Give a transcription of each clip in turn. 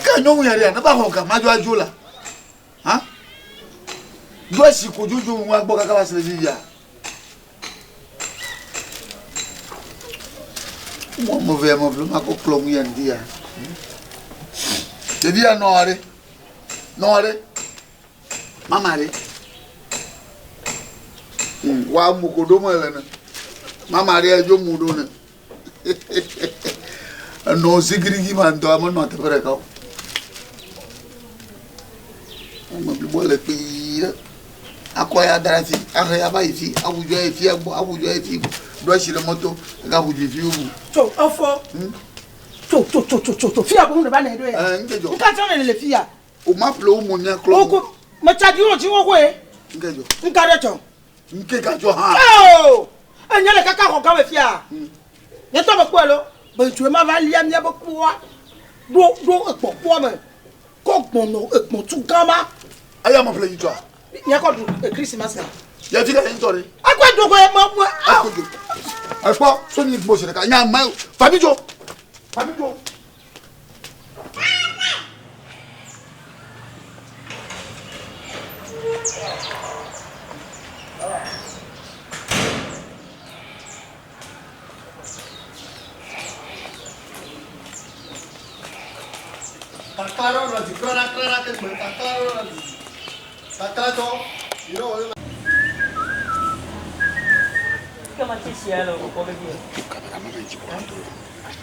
Fika nyɔnu ya ɖea, ne va xɔ ga ma dzo adzo la. Ha? Do asi ko dzodzo ŋu agbɔ kaka va se le fifia. Mɔ me ve me vlo ma ko kplɔ ŋu ya ŋdi ya. Ɖevi ya nɔ aɖe. Nɔ aɖe. Mama ɖe. Wa mu ko ɖo me le ne. Mama ɖe dzo mu ɖo ne. Enɔ zigirigi ma ŋdɔ ame nɔ teƒe ɖeka o. Ame blibo le kpii ɖe. Akɔ ya da ɖe afi, ahe ya va yi fi, awu dzo yi fi egbɔ, awu dzo yi fi gbɔ. Ɖo asi ɖe mɔto, egaʋu dzo yi fi bubu. Tso efɔ. Tso tso tso tso tso fia boŋ ne va ne ɖo ya. Ɛɛ ŋke dzɔ. Ŋka tsɔ ne le fia. O ma ƒle wo mo mía klɔ. Oko metsa dzi wo dzi wo koe. Ŋke dzɔ. Ŋka ɖe tsɔ. Ŋke ka dzɔ hã. Oo! Enye le kaka xɔ gã me fia. Nye tɔ me kpɔe lo. Be ŋutsu ma va lia mía be kpoa. Ɖo ɖo ekpɔ kpoa me. Kɔ gbɔnɔ ekpɔ tu gã ma. Eya me ƒle nyitsɔa. Mía kɔ ɖu Christmas la. Yɛ fi ka nyitsɔ ɖe. Akɔ do koe ma ma. Akɔ do. Ekpɔ so nyi gbɔ si ɖeka. Nya ma fabi dzo. Fabi dzo.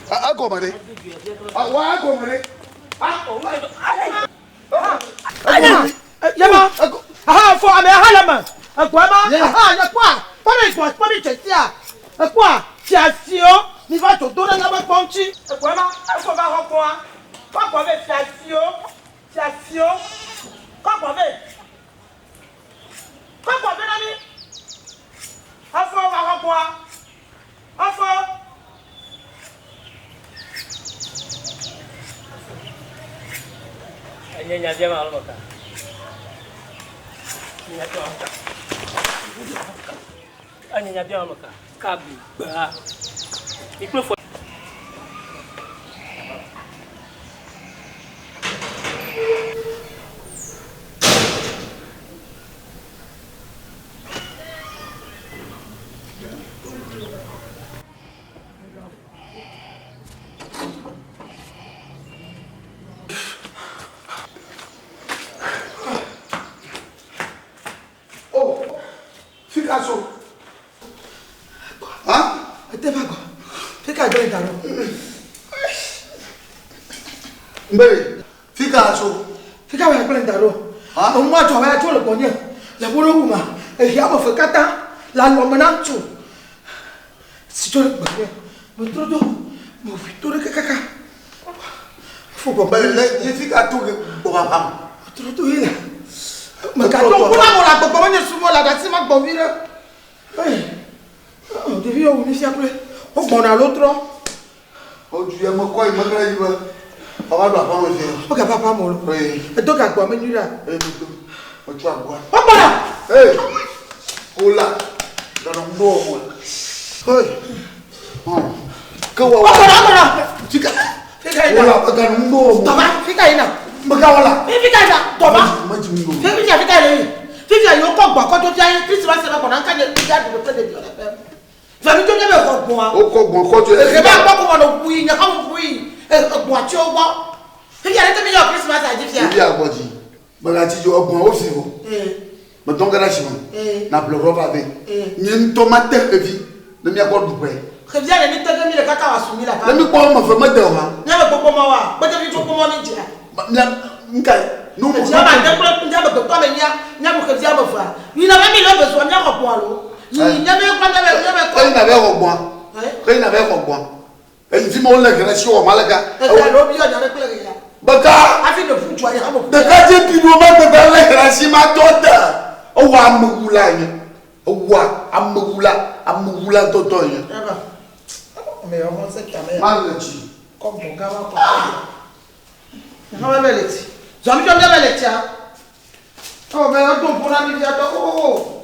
Egɔme ɖe. Wa egɔme ɖe. Yaba. Aha fɔ ame aha le me. Egbɔ ma. Aha nye kpɔa. Kpɔ mi gbɔ kpɔ mi tsetia. Ekpɔa fiasiwo mi va dodo ɖe míaƒe kpɔ ŋuti. Egbɔ ma efɔ va xɔ gbɔa. Kɔ gbɔ vɛ fiasiwo fiasiwo kɔ gbɔ vɛ. Kɔ gbɔ vɛ na mi. Efɔ va xɔ gbɔa. Efɔ. Enye nya bia ma alo meka. Nya bia ma meka. Enye nya bia ma meka. Kabi gbea. Ikple fɔ. Oh, fika so. Ha? Ete va gbɔ. Fika gblẽ da ɖo. Mbere, fika so. Fika wɔ gblẽ da ɖo. Ha? Enu ma dzɔ be tso le gbɔnye. Le bolo wu ma. Ehi ame fe katã le alɔme na ŋutsu. Si tso le gbɔnye. Metrɔ do. Meʋui to ɖe kaka. Fo gbɔ. Mbere, le ye fika to ke gbɔ papa. Metrɔ do ye la. Megaɖo ŋku na mo le agbɔgbɔ menye subɔ le aɖatsi ma gbɔ vi ɖe. Ee, ɖevi yɔ wu mi fia kple wogbɔna alo trɔ. Odu ya mekɔ yi mekra yi be ava ɖo aƒa me fia. Woga va aƒa me o. Ee. Edo ga gbɔ me nyui ɖa. Ee medo. Metsɔ agboa. Wogbɔna. Ee. Kola. Ganɔ ŋdɔ wɔ mo. Ee. Hɔn. Ke wɔ. Wogbɔna wogbɔna. Fika. Fika yina. Kola ganɔ ŋdɔ wɔ mo. Tɔba fika yina. Meka wɔ la. Fika yina tɔba. Medzi ŋdɔ. Fifia fika le yi. Fifia yi wokɔ gbɔ kɔtɔ fia ye Christmas ma gbɔna ŋka nye fia ɖu kple ɖevi le ƒe. Vami to nye be xɔ gbɔa. Wokɔ gbɔn kɔtɔ. Ehe ba gbɔ ko wɔnɔ ʋui nye xɔ ʋui egbɔa tsi wo gbɔ. Fifia ɖe mi yɔ Christmas adzi fia. Fifia gbɔ dzi. Megatsi dzo egbɔn wo fi vɔ. Metɔ ge ɖe asi me. Na ƒle rɔba vɛ. Nye ŋutɔ mate xevi ne míakɔ ɖu ƒe. Xevia ɖe mi te ge mi ɖe kaka wòasu mi le aƒea Ne me. míkpɔ ame eve mede o hã. Míabe gbogbo ma woa, kpeɖevi gbogbo ma mi dzea. Mía nuka nu Xevia ame ade kple míabe gbetɔ ame enyia, míaɖu xevia ame evea. Yina be mi le eve zɔa míaxɔ gbɔa lo. Yi míabe kple míabe míabe kɔ. Xeyi nàva xɔ gbɔa. Xeyi nàva xɔ gbɔa. Eyi fi ma wole he ɖe si wɔ ma le ga. Ehe alo biɔ nya ɖe kple ɣeya. Beka. Hafi ne ʋu dzɔa yi hame ʋu. Ɖekadze bi ɖo ma gbegbe le he ɖe si ma tɔ te. Ewɔ amewula nye. Ewɔ amewula amewula ŋutɔŋutɔ nye. Eva. Ame yawo hã se tame ya. Ma le tsi. Kɔ gbɔ gã ma kɔ. Hã be le tsi. Zɔmi dzɔ mía be le tsia. Ewɔ be edo ŋku na mi fia tɔ. Oo.